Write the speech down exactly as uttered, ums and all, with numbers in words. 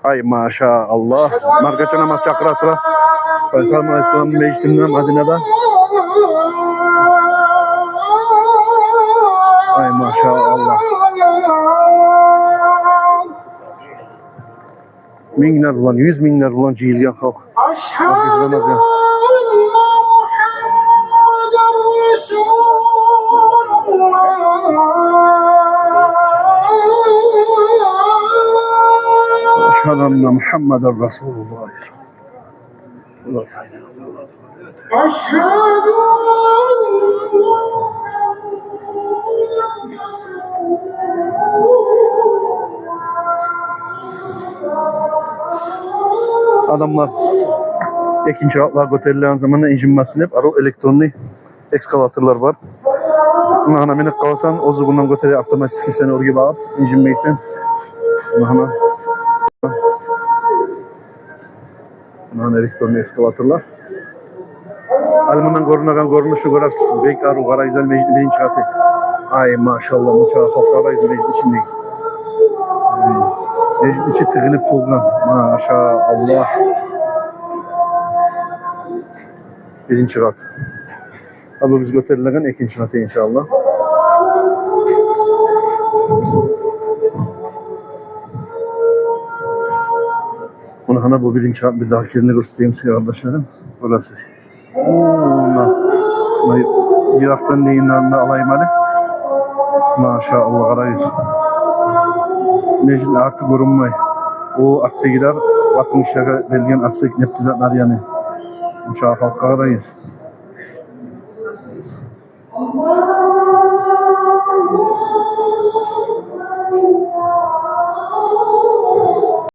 Ай, машааллагь. Маркача намаз чакъыра тура. Пайхаммар алайгьиссаламны межитинде, Мадинада. Ай, машааллагь. Минглер булан, юз минглер булан жыйылгъан халкъ. Маркача намазгъа. أشهد أن محمدا رسول الله. Адамлар экинчи къатлагъа гётерилеген заманда инжинмесин деп, арив электронный эскалаторлар бар. Муна гьана минип къаласан, оьзю мундан гётере автоматически сени, оьрге багъып, инжинмейсен. Муна гьана. Муна гьана электронный эскалаторлар. Гьали мундан гёрюнеген гёрюнюшню гёрерсиз. Бек арив, къарайгъыз гьали, межитни биринчи къаты. Ай, машааллагь, мунча халкъ, къарайгъыз межитни ичинде. Межитни ичи тыгъылып толгъан. Машааллагь. Биринчи къат. А бу биз гётерилеген экинчи къаты, иншааллагь. Муна гьана бу биринчи къат, бирдагъы керен гёрсетейим сизге, къардашларым. Гёресиз. Муна, муна йыракъдан да, якъындан да алайым гьали. Машааллагь, къарайгъыз. Межит арты гёрюнмей. О артдагъылар, бакъгъан кишилеге берилген отсек, не зат бар яни. Мунча халкъгъа къарайгъыз.